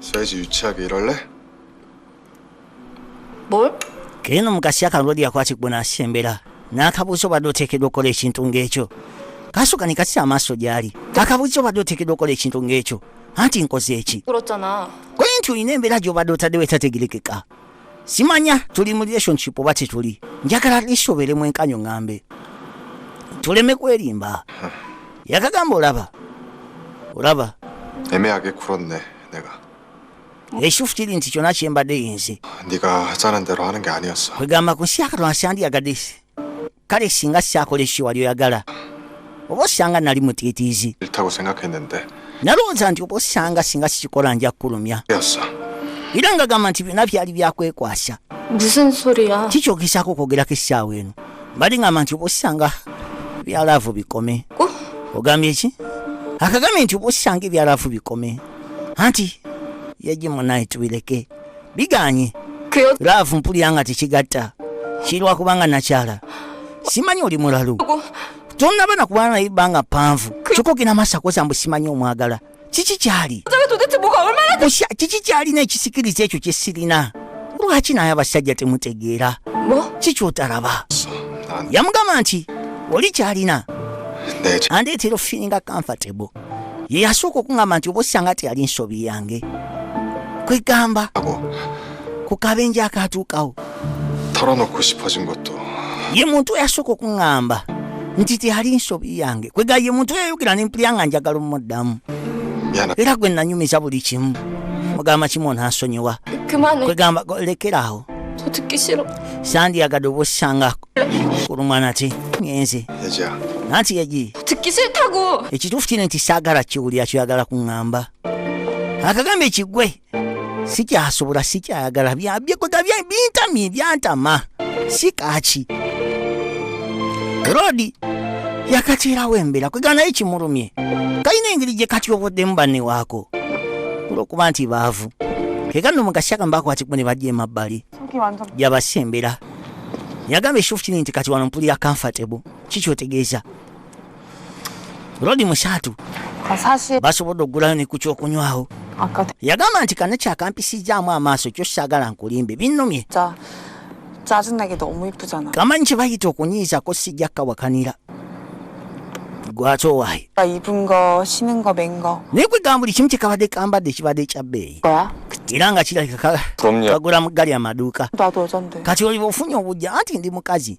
서예지 유치하게 이럴래? 뭘? Keno mu kaseera kano Lodi yakwatibwa n'asembera n'akabuuza obadde oteekeddwa okukola ekintu ng'ekyo. Kasooka ne katisa amaaso gy'ali, akabuuza obadde oteekeddwa okukola ekintu ng'ekyo. Anti nkoze eki? 울었잖아. Koye nti olina embeera gy'obadde otaddewo etategerekeka. Simanya tuli mu relationship oba tetuli. Njagala least obeere mwenkanyo, ŋŋambe tuleme kwerimba. Yakagamba olaba, olaba. 애매하게 굴었네 내가. Ekituufu kiri nti kyonna kyembadde yenze. 네가 하자는 대로 하는 게 아니었어. Kwegamba ku nsi yakatonda syandiyagadde, kale singa syakola ekyo wali oyagala, oba osanga nali mutiitiizi. 싫다고 생각했는데 Nalowooza nti oba osanga singa sikikola nja kukulumya. 였어. Era nga gamba nti byonna byali byakwekwasa. 무슨 소리야? Kikyogezaako okwogerako essaawa eno? Mbadde ngamba nti oba osanga ebya love bikome. 어? Ogambye ki? Akagambye nti oba osanga ebya love bikome, anti yeji munaye tubireke biganye. 그 여... Love mpulira nga tekigatta kirwa kubanga nakyala simanyi oli mulalu. 고 Tonnaba nakubana naye ebbanga ppanvu, kyokka ogenda maaso akoza mbu simanyi omwagala. Kiki kyali? 여자가 도대체 뭐가 얼마나 Kiki kyalina ekisikiriza ekyo kye sirina? Lwaki naye abasajja temutegeera? 뭐? Kikyotalaba? 난 Yamugamba nti oli kyalina 내 andeetera ofeelinga comfortable. Ye yasooka okuŋŋamba nti oba osanga teyali nsobi yange, kwegamba 하고 ku kabenje akatuukawo. 털어놓고 싶어진 것도 Ye muntu eyasooka okuŋŋamba nti teyali nsobi yange, kwega ye muntu eyayogera nempulya nga njagala omuddamu. 미안하. Era gwe nanyumiza buli kimu, mugamba kimu onansonyiwa. 그만해. Kwegamba lekeraawo. 저 듣기 싫어. Sandyagadde oba osanga kulumwa nate ngenze. 예지야. Nanti yegi. 듣기 싫다고. Ekituufu kiri nti saagala kiwulira kyoyagala kuŋŋamba. Akagamba ekigwe sikyasobola, sikyayagala, byakwega bintamye, byantama si kaaki. Rodi yakateerawo embeera, kwega naye kimulumye, kalina engeri gye katyoboddemu banne waako olwokuba nti baavu. Keka nno mukasya kambakwatibwa ne bajja emabbali. 속이 완전 Yabasembera, yagamba ekituufu kiri nti kati wano mpulira comfortable. Kikyotegeeza Rodi musaatu 아, 사실 basobodde okugulayo ne ku kyokunywawo. 아까 Yagamba nti kana kyakampisizaamu amaaso kyo, saagala nkulimbe, binnumye. 진짜 짜증나게 너무 이쁘잖아. Kamanyi kye bayita okunyiizako, sijja kkawakanira gwate owaayi. 나 입은 거, 신은 거, 맨 거. Naye kwegamba buli kimu kyekabadde kambadde kibadde kya bbeeyi. 거야? Era nga kirabika 부럽냐? kagula mu gali amaduuka. 나도 여잔데. Kati oliba ofunye obujja, anti ndi mukazi,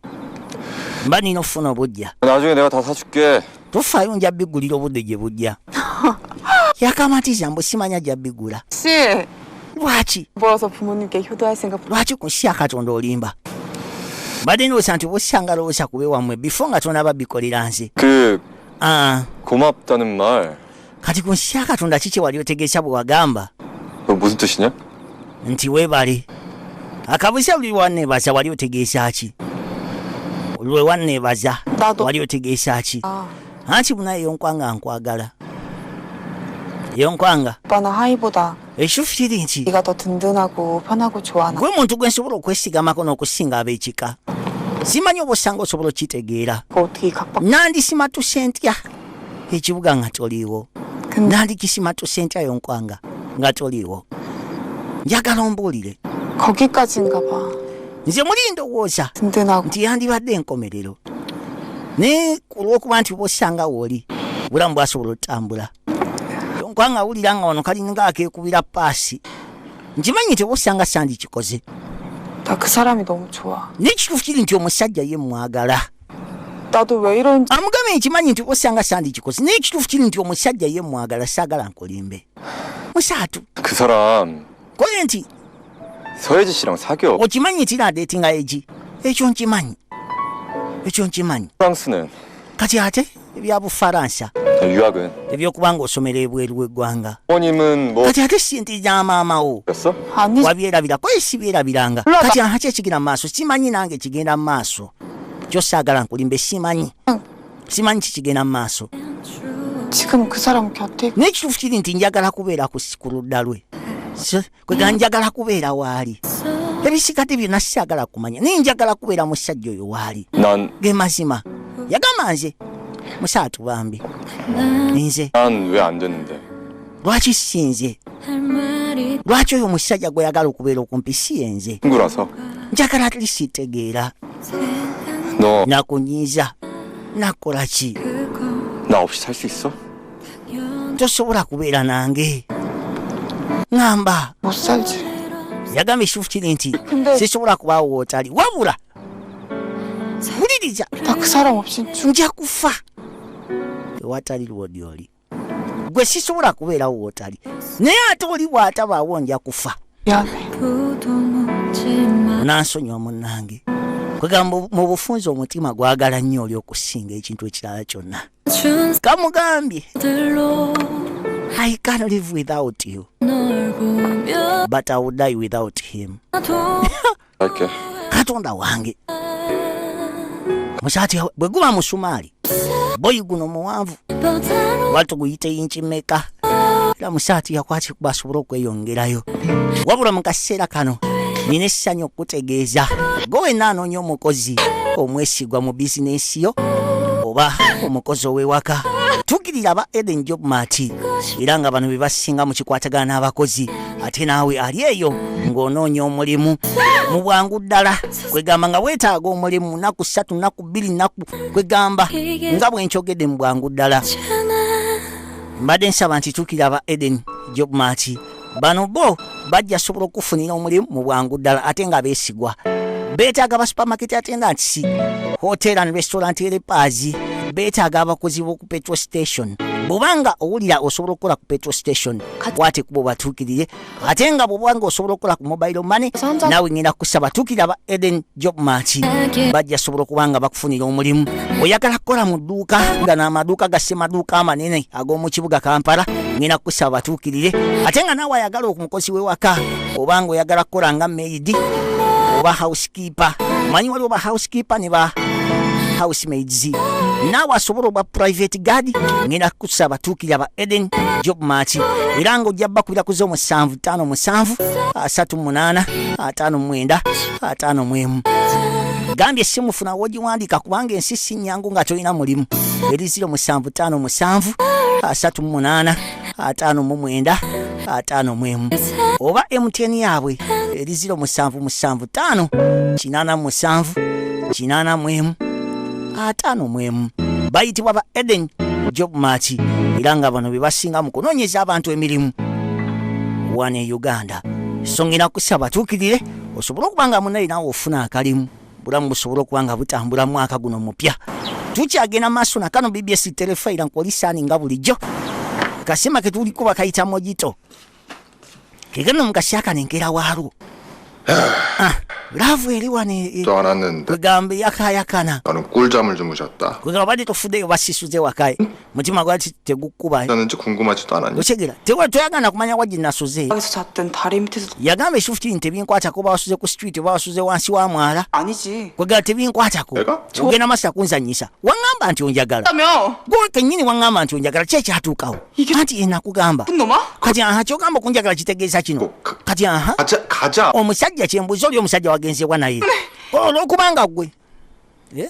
mba nina okufuna obujja. 나중에 내가 다 사줄게. Tofaayo, nja biggulira obudde gye bujja. Yakamatiza mbu simanya jja biggula. 씨 Lwaki? 벌어서 부모님께 효도할 생각 Lwaki ku nsi ya Katonda olimba? Mbadde ndowooza nti obosanga lowooza kube wammwe bifo nga tonaba bikolera nze. 그 Ah, 고맙다는 말 kati ku nsi ya Katonda kiki wali otegeesa bwe wagamba 너 무슨 뜻이냐? nti weebale? Akabuza luli wanneebaza wali otegeesa ki? Lwe wanneebaza Nado. wali otegeesa ki? 아, Anti bunaye yonkwanga nkwagala yonkwanga. 오빠는 하이보다 Ekituufu kiri nti 네가 더 든든하고 편하고 좋아 나. gwe muntu gwe nsobola okwesigamako n'okusinga ab'ekika. Simanyi oba osanga osobola okitegeera. 그거 어떻게 각박 Nandisimatuse ntya ekibuga nga toliiwo? 근데 Nandikisimatuse ntya yonkwanga nga toliiwo? Njagala ombuulire. 거기까지인가 봐. Nze muli ndowooza 든든하고 nti yandibadde enkomerero, naye ku lw'okuba nti oba osanga wooli bulamu bwasobola otambula, yonkwanga awulira nga wano kalinga akeekubira paasi. Nkimanyi nti oba osanga sandikikoze. 나 그 사람이 너무 좋아. Naye ekituufu kiri nti omusajja ye mwagala. 나도 왜 이런지 Amugambe nkimanyi nti oba osanga sandikikoze, naye ekituufu kiri nti omusajja ye mwagala, saagala nkulimbe musaatu. 그 사람 Koye nti 서예지 씨랑 사귀어. Okimanyi nti nadeetinga egi? Ekyo nkimanyi, ekyo nkimanyi. 프랑스는 Kati ate ebya Bufaransa? 유학은 Ebyokuba nga osomera ebweru w'eggwanga. 부모님은 뭐 Kati ate sente za maama wo? 였어? 아니 Wabyerabira? Koye sibyerabiranga. Laba. Kati aha ki ekigenda mu maaso? Simanyi nange ekigenda mu maaso kyo, saagala nkulimbe, simanyi, simanyi kikigenda mu maaso. 지금 그 사람 곁에 Naye ekituufu kiri nti njagala kubeera ku ludda lwe. Kwega njagala kubeera waali, ebisigadde byonna saagala kumanya, naye njagala kubeera musajja oyo waali. 난 Ge mazima. Yagamba nze musaatu bambi nze 난 왜 안 됐는데? lwaki sinze? 할 말이 Lwaki oyo omusajja gweyagala okubeera okumpi si yenze? 친구라서. Njagala at least tegeera. 너 나 Nakunyiiza, nakola ki? 없이 살 수 있어? Tosobola kubeera nange? Ŋŋamba. 못 살지. Yagamba ekituufu kiri nti 근데 sisobola kubaawo wootali, wabula wuliriza, 나 그 사람 없인 죽. Nja kufa ewatali lwodi oli. Gwe sisobola kubeerawo wootali, naye ate oli bw'atabaawo nja kufa. 미안해. Onansonyiwa munnange. Kwegamba mu bufunze omutima gwagala nnyo oli okusinga ekintu ekirala kyonna. Kamugambye, "I can't live without you, but I will die without him." 할게. Katonda wange, musaati bwe guba musumaali boyi guno muwanvu watuguyite inchi meka, era musaati yakwati basobole okweyongerayo. Wabula mu kaseera kano nina essanyu okutegeeza gwe wenna anoonya omukozi omwesigwa mu bizinensi yo oba omukozi ow'ewaka, tuukirira aba Eden Job Mart, era nga bano be basinga mu kikwatagana n'abakozi. Ate naawe ali eyo ng'onoonya omulimu mu bwangu ddala, kwegamba nga weetaaga omulimu nnaku 3, nnaku 2, nnaku, kwegamba nga bwe nkyogedde mu bwangu ddala, mbadde nsaba nti tuukira aba Eden Job Mart. Bano bo bajja sobola okufunira omulimu mu bwangu ddala ate nga beesigwa. Beetaaga ba supermarket attendants, hotel and restaurant helpers, beetaaga abakozi b'oku petrol station. Bw'obanga owulira osobola okukola ku petrol station, kwate kuba obatuukirire. Ate nga bw'obanga osobola okukola ku mobile money, naawe ngenda kusaba tuukira aba Eden Job Mart, bajja sobola okuba nga bakufunira omulimu. Oyagala kukola mu dduuka nga n'amaduuka ga ssemaduuka amanene ag'omu kibuga Kampala, ngenda kusaba batuukirire. Ate nga naawe ayagala omukozi w'ewaka, obanga oyagala kukola nga maid oba housekeeper, manyi waliwo ba housekeeper ne ba housemaids, naawe asobola obwa private guard, ngenda kusaba tuukirira ba Eden Job Mart. Era nga ojja bakubira ku 0757 38 59 51. Gambye essimu funa wogiwandiika, kubanga ensi si nnyangu nga tolina mulimu. Eri 0757 38 59 51, oba MTN yaabwe eri 0775 87 81 51. Bayitibwa ba Eden Job Mart, era nga bano be basinga mu kunoonyeza abantu emirimu wano e Uganda. So ngenda kusaba tuukirire osobole okuba nga munaye naawe ofuna akalimu, bulamu busobole okuba nga butambula. Mwaka guno mupya, tukyagenda maaso nakano. BBS Terefayina nkuolisaani nga bulijjo. Kasema ke tuliko bakayita Mojito. Kegano mu kasyaka nenkera waalwo. Ah, love eri wano 또 안 왔는데 kwegamba yakayakana. 나는 꿀잠을 주무셨다. Kwegamba badde tofuddeyo, basisuze wakaye, mutima gwaki tegukuba. 잤는지 궁금하지도 않았니? Okyegera toyagana kumanya wa gye nasuze. 여기서 잤든 다리 밑에서 Yagamba ekituufu kiri nti tebinkwatako bawasuze ku street oba wasuze wansi wa mwala. 아니지. Kwegamba tebinkwatako. Eka? Ogenda masa kunzanyisa. Waŋŋamba nti onjagala. 라며 Gwe kennyini waŋŋamba nti onjagala, ki ekyatuukawo? Anti nakugamba. 나쁜 놈아? Kati aha, kyogamba okunjagala kitegeeza kino? Kati aha, 가자 가자. Omusajja kyembuuza, oli omusajja wagenzebwa naye olwokubanga gwe. Eh?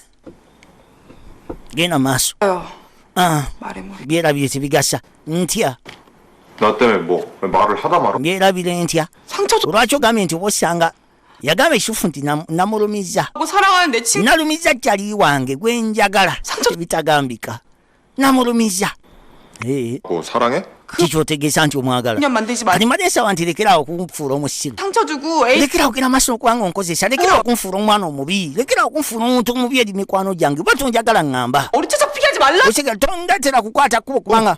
Genda maaso. 요 Ah, 말해 뭐해. byerabire tebigasa ntya. 나 때문에 뭐 말을 하다 말아. Byerabire ntya? 상처 줘. Olwaki ogambye nti oba osanga? Yagamba ekituufu nti namulumiza. 고 사랑하는 내 친구 Nalumiza kyali wange gwe njagala ebitagambika, namulumiza. Eh, 뭐 사랑해? kikyotegeeza nti omwagala? 년 만들지 말. Kati mbadde nsaba nti lekerawo okunfuula omusiru. 상처 주고 에이 Lekerawo genda maaso okuba nga onkozesa, lekerawo okunfuula omwana omubi, lekerawo okunfuula omuntu omubi eri mikwano gyange. Oba tonjagala ŋŋamba. 어리 찾아 피하지 말라. Osigala tondatera kukwata kkubo kubanga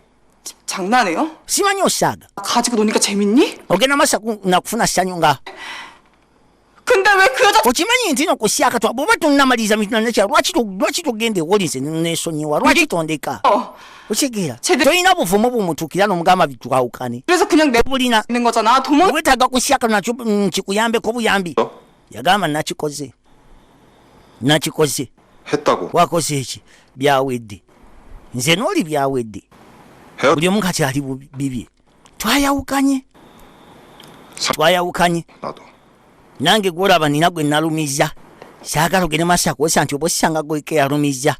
장난해요? Simanyi osaaga. 가지고 노니까 재밌니? Ogenda maaso nakufuna ssanyu nga 근데 왜 그 여자 okimanyi nti nokusyaka twa bwoba tonnamaliriza mitunanekya, lwaki togenda ewoli nze nesonyiwa? Lwaki tondeka? 어 Okitegeera? Kyede- Tolina buvumu bumutuukira n'omugamba bitwawukane? 그래서 그냥 내 Bulina 있는 거잖아. 도망 wetaaga kusyaka nakyo kikuyambeko buyambi. 어? Yagamba nakikoze, nakikoze. 했다고. Wakoze eki? Byawedde, nze n'oli byawedde. 헤어 Buli omu kati ali bibye, twayawukanye. Twayawukanye. 나도. Nange gwolaba nina gwe nalumiza, saagala ogende maaso akuwosa nti oba osanga gweke yalumiza.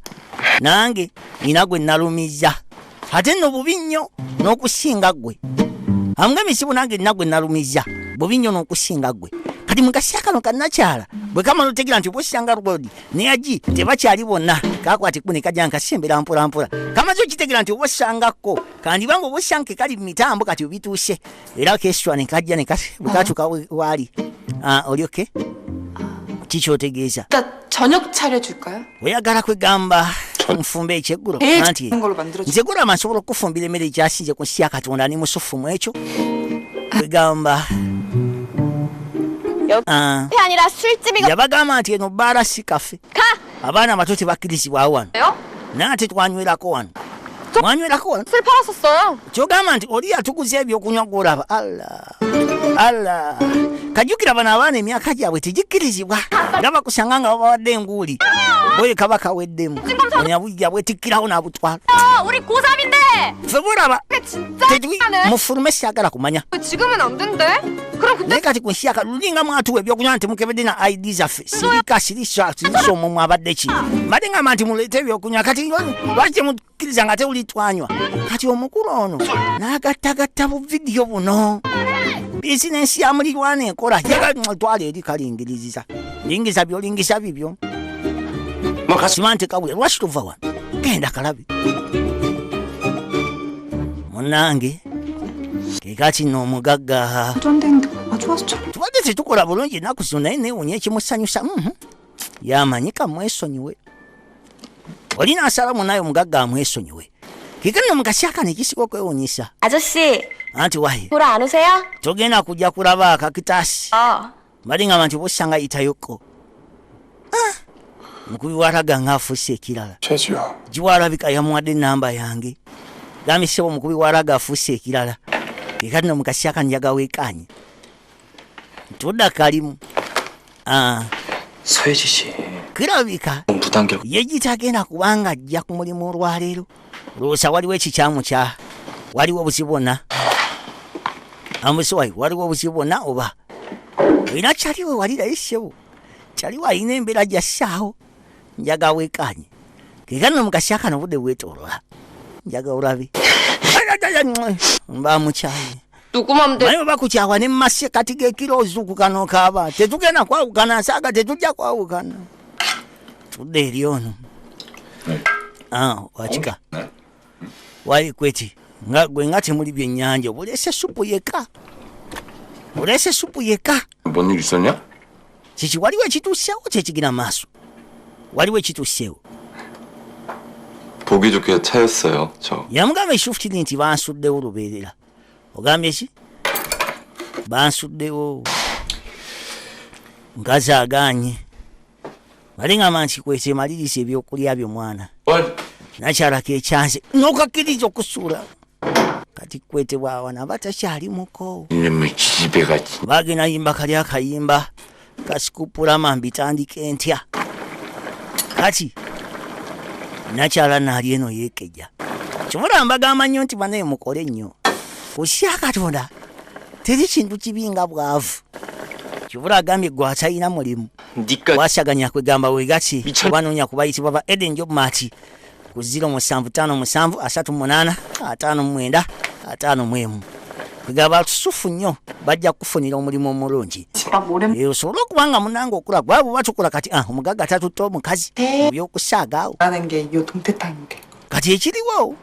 Nange nina gwe nalumiza, ate nno bubi nnyo n'okusinga ggwe. Amugambye sibu nange nagwe nalumizza bubi nnyo n'okusinga ggwe. Kati mu kaseera kano kannakyala bwe kamala otegeera nti obosanga lwodi neyaji tebakyali bonna, kakwata ekkubo ne kajja nkasembera mpola mpola. Kamaze okitegeera nti obosangako kandibanga obosanga ke kali mu mitambo kati obituuse era kesitwa ne kajja ne bwe katuuka waali. Olyoke kikyotegeeza 나 저녁 차려줄까요? oyagala kwegamba nfumbe ekyeggulo Eh, anti ngolo bandiro- nze gulaba nsobola okukufumbira emmere ekyasinze ku nsi ya Katonda ni musufu mu ekyo kwegamba. 옆이 아니라 술집이가 Yabagamba nti eno bbaala si kafe, 가! abaana bato tebakkirizibwawo wano, 요? naye ate twanywerako wano, mwanywerako wano. 술 팔았었어요. Kyogamba nti oli atuguza ebyokunywa gwolaba alla alla kajjukira bano abaana emyaka gyabwe tegikkirizibwa era bakusanga nga babawadde enguuli boye kaba kaweddemu onyabujja bwetikkirawo n'abutwala. 어, 우리 고3인데 Ffe bulaba 진짜 하네. mufulume syagala kumanya. 지금은 안 된대. 그럼 그때 Naye kati ku nsi yaka lulinga mwatuwa ebyokunywa nti mukebedde na ID zaffe sirika sirisa sirisa omwo mwabadde ki mbadde ngamba nti muleete ebyokunywa kati lwaki temukkiriza nga tewuli twanywa. Kati omukulu ono n'agattagatta bu vidiyo buno bizinensi ya mulirwana enkola twala eri kalingiriziza lingiza byolingisa bibyo sima nti kawule lwaki tova wano genda kalabe munnange kekati nno omugagga 안 되는데 뭐가 좋아서 저래? tubadde tetukola bulungi ennaku zino naye neewunya ekimusanyusa. Yamanyi kamwesonyiwe oli naasala munaye omugagga amwesonyiwe kekati nno mukasi akano ekisinga okwewunyisa 아저씨 anti waye 보러 안 오세요? togenda kujja kulaba akakitasi 어. mbadde ngamba nti obosanga yitayokko mukubi walaga ng'afuuse ekirala 최지호 giwalabika yamuwadde enamba yange gambye ssebo omukubi walaga afuuse ekirala kekati nno mukasi akano njaga weekanye tudda kalimu. 서예지 씨 Kirabika 무단결 ye gitagenda kubanga ajja ku mulimu olwaleero lowooza waliwo ekikyamu kya waliwo obuzibu bwonna amusiwayi waliwo obuzibu bwonna oba olina kyaliwe walirayo ssebo kyaliwo alina embeera gyassaawo njaga weekanye kekano mu kasi akano obudde bwetoolola njaga olabe mba mukyayi 누구 맘대로 naye oba kukyawa ne mmase kati gekiro ozuukuka n'okaaba tetugenda kwawukana nsaaga tetujja kwawukana tudde eri ono. Wakika wayikweti nga gwe nga temuli byennyanja obuleese supu yekka oleese supu yekka. 뭔 일 있었냐? Kiki waliwo ekituuseewo kyekigina maaso waliwo ekituuseewo. 보기 좋게 차였어요 저 Yamugamba ekituufu kiri nti bansuddewo lubeerera ogambye ki bansuddewo nkazi aganye bali ngamba nti kwete maliriza ebyokulya byo mwana nakyalako ekyanze nokakkiriza okusuula kati kwete bwawana aba takyali muko 이놈의 기집애가 bagenda yimba kali akayimba kasikupulama mbitandike ntya kati nakyala naali eno yeekejja kibula mbagamba nnyo nti banaye mukole nnyo kusya Katonda teri kintu kibi nga bwavu kibula agambye gwe atalina mulimu 니까 wasaganya kwegamba wegati Bicha- banoonya kubayitibwa ba Eden Job Mart ku 0757 38 59 51 kwegamba tusufu nnyo bajja kukufunira omulimu omulungi. 집밥 오랜 Osobole okuba nga munange okula gwabo batukula kati omugagga tatutte omukazi mu byokusaagaawo. 하는 게 요 동태탕인데. Kati ekiriwo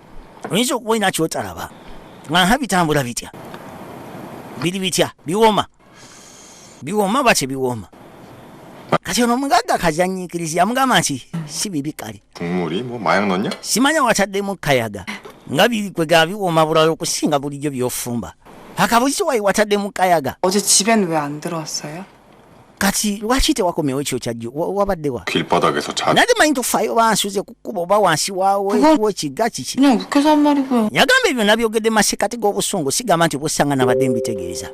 oyinza okuba olina kyotalaba nga bitambula bitya biri bitya biwooma biwooma ba tebiwooma kati ono omugagga kazanyiikiriza yamugamba nti si bibi kale. 국물이 뭐 마약 넣냐? Simanya wataddemu kayaga nga biri kwega biwooma bulala okusinga bulijjo byofumba akabuzi wayi wataddemu kayaga. 어제 집엔 왜 안 들어왔어요? Kati lwaki tewakomyewo ekyo kyajjo wabaddewa? 길바닥에서 자 Nate manyi tofaayo bansuze ku kkubo oba wansi wawe kiga kiki. 그냥 욱해서 한 말이고요. Yagamba ebyo nabyogedde masekati g'obusungu sigamba nti obusanga nabadde mbitegeeza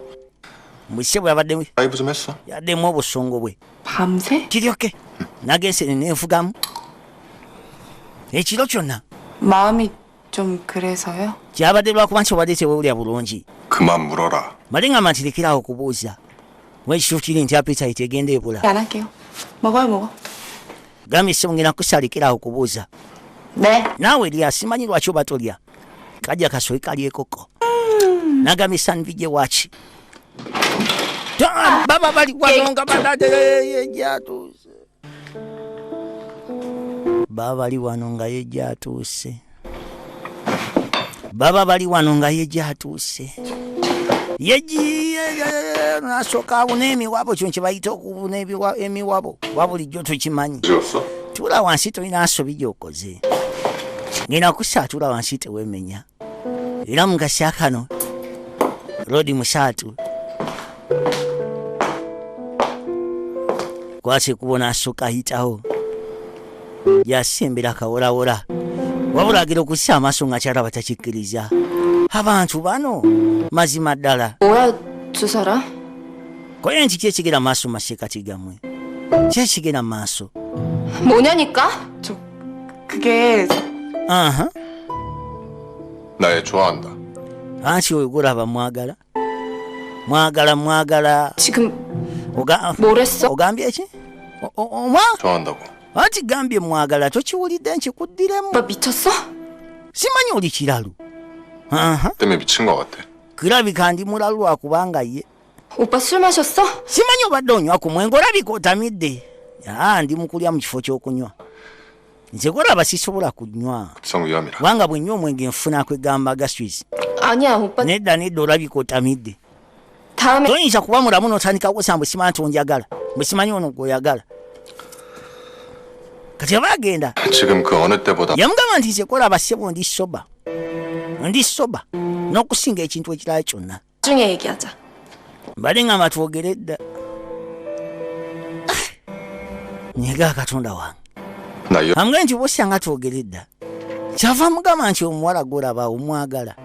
mbuse bwe yabadde 라이브 좀 했어. yaddemu obusungu bwe. 밤새? Kiryoke nagense nenvugamu ekiro kyonna. 마음이 좀 그래서요? Kyabadde lwakuba nti obadde tewewulya bulungi. 그만 물어라. Male ngamba nti lekerawo okubuuza ekituufu kiri nti appetite egenda ebula. 안 할게요. 먹어요 먹어. Gambye ssebo ngenda kusalikerawo okubuuza. 네. Naawe lya simanyi lwaki oba tolya kajja kasoyi kalyekoko Nagambye sanvije waki baba bali wano nga badajatuuse, baba bali wano nga yejatuuse, baba bali wano nga yejatuuse, yegiye nasooka abuna emiwabo. Kino kye bayita okubuna emiwabo wa bulijjo tukimanyi. 지었어? Tuula wansi, tolina nsobi gy'okoze, ngenda kusa, tuula wansi, teweemenya. Era mu kasya kano rodi musaatu kwata ekkubo n'asooka ayitawo, yasembera kawolawora, wabula agera okussa amaaso nga kyalaba takikkiriza. Abantu bano mazima ddala. 뭐야 두 사람? Koye nti ki ekigenda maaso masekati gammwe? Ki ekigenda maaso? 뭐냐니까? 저 그게 Aha. 나 얘 좋아한다. Anti oyo gulaba mwagala, mwagala, mwagala. 지금 뭘 했어? Ogambye ki? Omwa 좋아한다고. Anti gambye mwagala, tokiwulidde? Nkikuddiremu. 오빠 미쳤어? Simanyi oli kiralu. Aha. 때문에 미친 것 같아. Kirabika ndi mulalu lwakubanga ye. 오빠 술 마셨어? Simanyi obadde onywa ku mwenge, olabika otamidde. Aa, ndi mukulya mu kifo ky'okunywa. Nze golaba sisobola kunywa 급성 위암이라. kubanga bwe nywa omwenge nfuna kwegamba gastritis. 아니야 오빠. Nedda, nedda, olabika otamidde. 다음에 Toyinza kuba mulamu n'otandika kusa mbu simanyi tonjagala, mbu simanyi ono gweoyagala. Kati aba agenda. 지금 그 어느 때보다 Yamugamba nti nze kolaba ssebo ndi sober, ndi sober n'okusinga ekintu ekirala kyonna. 나중에 얘기하자. Mbadde ngamba twogere dda. Nyega Katonda wange. 나 이 Amugambe nti bosanga twogere dda. Kyava mugamba nti omuwala gwolaba omwagala,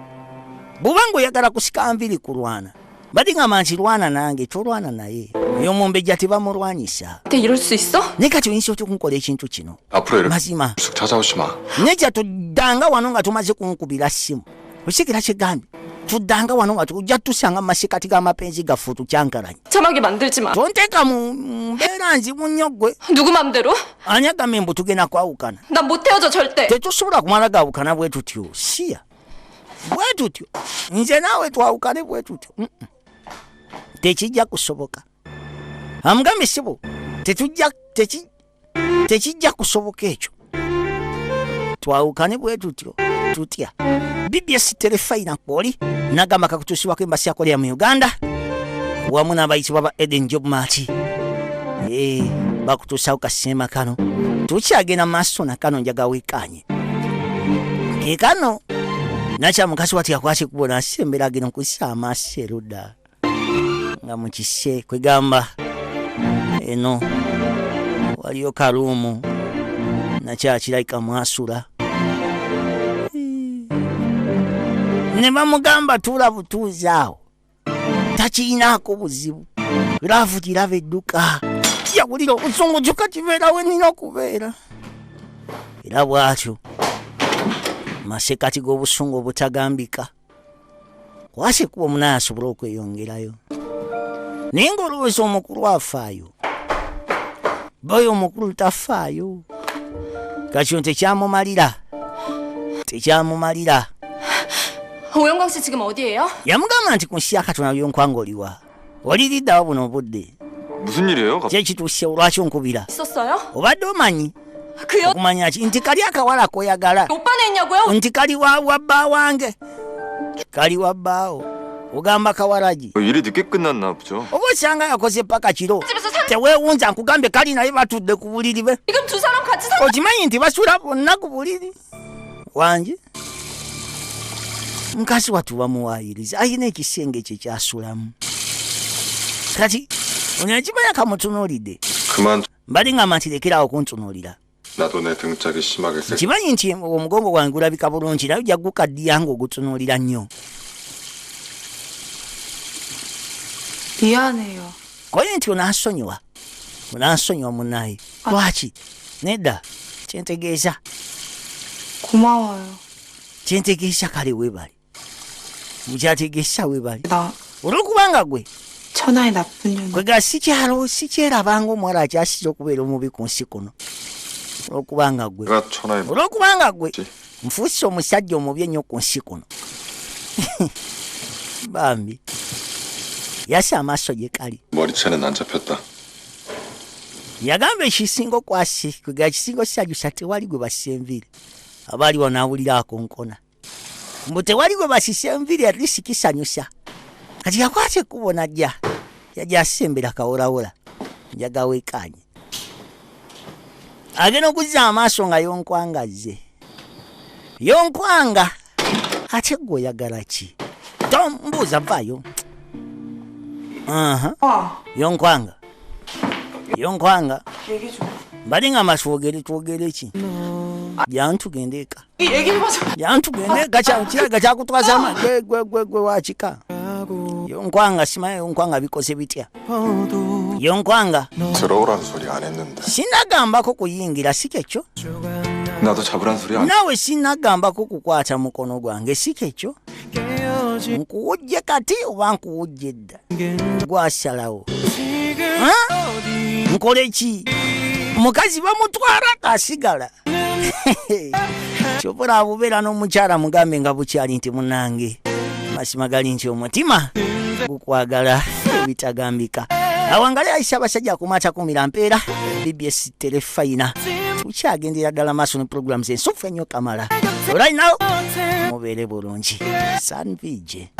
bw'oba ngaoyagala kusika nviri kulwana, mbadde ngamba nti lwana nange, tolwana naye. Oyo omumbejja tebamulwanyisa. 근데 이럴 수 있어? Naye kati oyinza otya okunkola ekintu kino? 앞으로 이렇게 Mazima 쑥 찾아오지 마. nejja tuddanga wano nga tumaze kunkubira ssimu. Okitegera kyegambye? Tuddanga wano nga ojja tusanga mu masekati g'amapenzi gaffe otukyankalanye. 참하게 만들지 마. Tonteeka mu mbeera nzibu nnyo ggwe. 누구 맘대로? Ani agambye mbu tugenda kwawukana? 난 못 헤어져 절대. Tetusobola kumala gawukana bwe tutyo, siya bwe tutyo, nze naawe twawukane bwe tutyo. Tekijja kusoboka. Amugambye sibo tetujja tekijja kusoboka ekyo, twawukane bwe tutyo tutya. BBS Terefayina kwoli nagamba kakutuusibwako embassy ya Korea mu Uganda wamu n'abayitibwa ba Eden Job Mart. Bakutuusawo kasinema kano. Tukyagenda maaso nakano, njaga wekanye ke kano nakya mukazi wati yakwata ekkubo nasembera agenda okussa amaaso erudda nga mukise kwegamba eno waliyo kaluumu nakyakirabika mwasula ne bamugamba tuula butuuzi awo, takirinaako buzibu. Love giraba edduka, yawulira obusungu kyokka kibeerawe nina okubeera. Era bw'atyo masekati g'obusungu obutagambika kwasi kuba omunaye asobole okweyongerayo, naye ng'olowooza omukulu afaayo, baoyo omukulu tafaayo. Kakino tekyamumalira, tekyamumalira. 오영광 씨 지금 어디에요? Yamugamba nti ku nsi ya Katonda byonkwanga oliwa, oliriddawa buno obudde? 무슨 일이에요? Ki ekituuse? Olwaki onkubira? 있었어요? Obadde omanyi? 그 여... Okumanya ki? Nti kali akawala koyagala 오빠네 있냐고요? nti kali wa bba wange, kali wa bbaawo. Ogamba kawalagi. 일이 늦게 끝났나 보죠. Oba osanga yakoze paka kiro. 집에서 산 Teweewunza, nkugambye kali naye batudde ku buliri be. 지금 두 사람 같이 산 Okimanyi nti basula bonna ku buliri wange? Mukazi wattu bamuwaayiriza, ayina ekisenge kye kyasulamu. Kati ono yakimanya kamutunuulidde. 그만. Mbadde ngamba nti lekerawo kuntunuulira. 나도 내 등짝이 심하게 세. Nkimanyi nti omugongo gwange gulabika bulungi, naye ojja gukaddiya nga ogutunuulira nnyo. 미안해요. Koye nti onansonyiwa, onansonyiwa munaye. Lwaki nedda? Kyentegeeza 고마워요. kyentegeeza kale weebale, mukyategeeza weebale 나 olwokubanga gwe 천하의 나쁜 년. kwega sikyalo sikyerabanga omuwala akyasiza okubeera omubi ku nsi kuno olwokubanga gwe. 내가 천하의 Olwokubanga gwe Ki? nfuuse omusajja omubi ennyo ku nsi kuno. Bambi yasa amaaso gye kali. 머리채는 안 잡혔다. Yagamba ekisinga okwasi kwega ekisinga osanyusa tewali gwe basisa enviiri. Aba ali wano awulira akonkona mbu tewali gwe basisa enviiri, at least kisanyusa. Kati yakwata ekkubo najja yajja asembera kawolawoola njaga weekaanye agenda okuzza amaaso nga yonkwanga azze yonkwanga ate gwe oyagala ki? Tombuuza vaayo. Aha. 아, Yonkwanga yonkwanga 얘기 좀. Mbadde nga twogere twogere ki? Jangu tugende eka. 얘기 좀 하자. Jangu tugende eka kiraga kyakutwaza gwe gwe gwe gwe wakika yonkwanga simanyi yonkwanga bikoze bitya yonkwanga. 들어오란 소리 안 했는데. Sinagambako kuyingira si kyekyo. 나도 잡으란 소리 안. Naawe sinagambako kukwata mukono gwange si kyekyo. Nkuwujje kati oba nkuwujje dda gwasalawo. Ha? Nkole ki? Mukazi bamutwala kasigala kyova abubeera n'omukyala mugambe nga bukyali nti munange mazima gali nti omutima gukwagala ebitagambika. Awangale ayisa abasajja akumata kumira mpeera BBS Terefayina tukyagendera ddala maaso ne programs ensufu ennyo kamala. Right now mubeere bulungi sanvije.